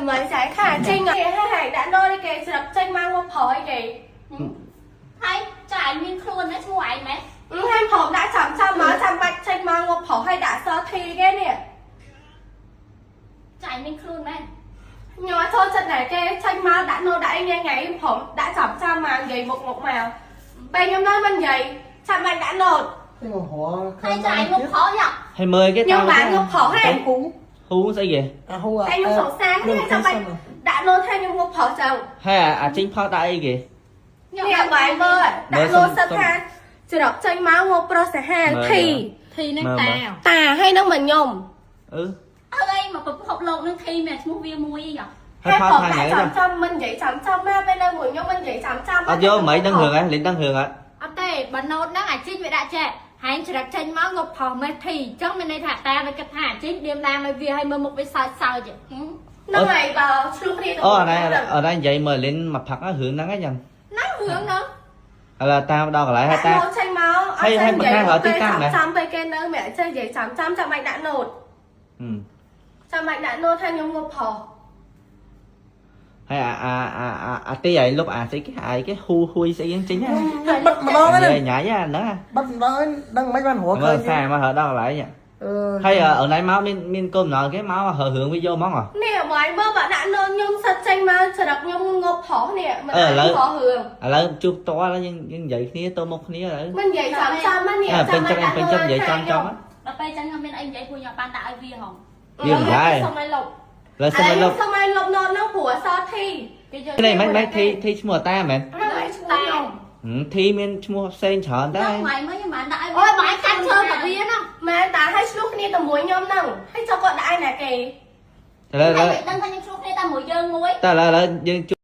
តម្លៃចាយខាចេញគេហើយដាក់ណូគេស្រាប់ចេញមកមកប្រយគេ ហើយចាឯងមានខ្លួនណាឈ្មោះឯងមែន ហើយព្រមដាក់ចាំចាំមកចាំបាច់ចេញមកងប់ប្រុសឲ្យដាក់សធីគេនេះ ចាឯងមានខ្លួនមែន ខ្ញុំអត់ចូលចិត្តណែគេចេញមកដាក់ណូដាក់អីញ៉ៃញ៉ៃព្រមដាក់ចាំចាំមកនិយាយមុខមុខមកពេលខ្ញុំនៅមិននិយាយចាំបាច់ដាក់ណូ ទេមករ ហើយចាឯងងប់ខោយ៉ា ហើយមើលគេ ខ្ញុំបានងប់ប្រុសហេ ហ៊ូ ហ៊ូស្អីគេ អាហ៊ូ ហើយខ្ញុំសង្សារគ្នាចាំបាច់ដាក់ណូថាខ្ញុំងប់ប្រុសចឹង ហើយអាចេញផុសដាក់អីគេ នេះបាយមើលដាក់ណូសិតថាច្រកចេញមកងប់ប្រុសសាហាវធី ធីនឹងតា តាហើយនឹងមិនខ្ញុំ អឺ អើអីមកពិភពលោកនឹងធីមានឈ្មោះវាមួយអីយ៉ា ហើយផុសថា ដាក់ ញ៉ៃ ចាំចាំមិននិយាយចាំចាំមកពេលនៅមួយខ្ញុំមិននិយាយចាំចាំ អត់យកមិនដឹងរឿងហ៎លេងដឹងរឿងអត់ អត់ទេបើណូតហ្នឹងអាជីវាដាក់ចេះហែងច្រឹកចេញមកងប់ផុសមេធីអញ្ចឹងមានន័យថាតាវាគិតថាអាជីឌៀមដាមឲ្យវាឲ្យមើលមុខវាសើចសើច ហ្នឹងហើយបើឆ្លុះគ្នា អូអានេះអានេះនិយាយមើលលេងមកផឹករឿងហ្នឹងហ្នឹងចឹង ហ្នឹងរឿងហ្នឹង ឥឡូវតាមដល់កន្លែងហើយតា ដាក់ណូតចេញមកចាំពេលគេនៅមិនចេះនិយាយចាំចាំចាំបាច់ដាក់ណូតចាំបាច់ដាក់ណូតថាខ្ញុំងប់ប្រុស ហើយអាអាអាអាអាទីឲ្យលុបអាស្អីគេអាគេហ៊ូហ៊ួយស្អីហ្នឹងចេញណា បិទម្ដងហ្នឹង ញ៉ៃអាហ្នឹង បិទម្ដងហ្នឹងដឹងមិនបានរក មើលសារមករដល់កន្លែង អឺ ហើយអនឡាញមកមានមានកូនម្ដងគេមករឿងវាយកហ្មងហ៎ នេះបាយមើលបើដាក់ណូតខ្ញុំសិតចេញមកច្រឹកខ្ញុំងប់ប្រុសនេះមិនដាក់ប្រុសរឿង ឥឡូវជួបតឥឡូវយើងយើងនិយាយគ្នាទៅមុខគ្នាឥឡូវ មិននិយាយចាំចាំនេះ ពេញចិត្តពេញចិត្តនិយាយចំចំ ដល់ពេលចឹងខ្ញុំមានអីនិយាយពួកខ្ញុំបានដាក់ឲ្យវាហង វាមិនដែរ សុំឲ្យលុប ឥឡូវសុំឲ្យលុប សុំឲ្យលុបណូតហ្នឹងព្រោះអសធី គេយក នេះមិនមិនធីធីឈ្មោះតាមែន ហ្នឹងហើយឈ្មោះខ្ញុំ ធីមានឈ្មោះផ្សេងច្រើនដែរ ហ្នឹងថ្ងៃមើលខ្ញុំបានដាក់ឲ្យ អូយបាយកាត់ឈើតាវាហ្នឹង មែនតាឲ្យឆ្លុះគ្នាតែមួយខ្ញុំហ្នឹងហើយចុះគាត់ដាក់ឲ្យណាគេ ឥឡូវឥឡូវ ដឹងថាខ្ញុំជួបគ្នាតែមួយយើងមួយ តែឥឡូវឥឡូវយើង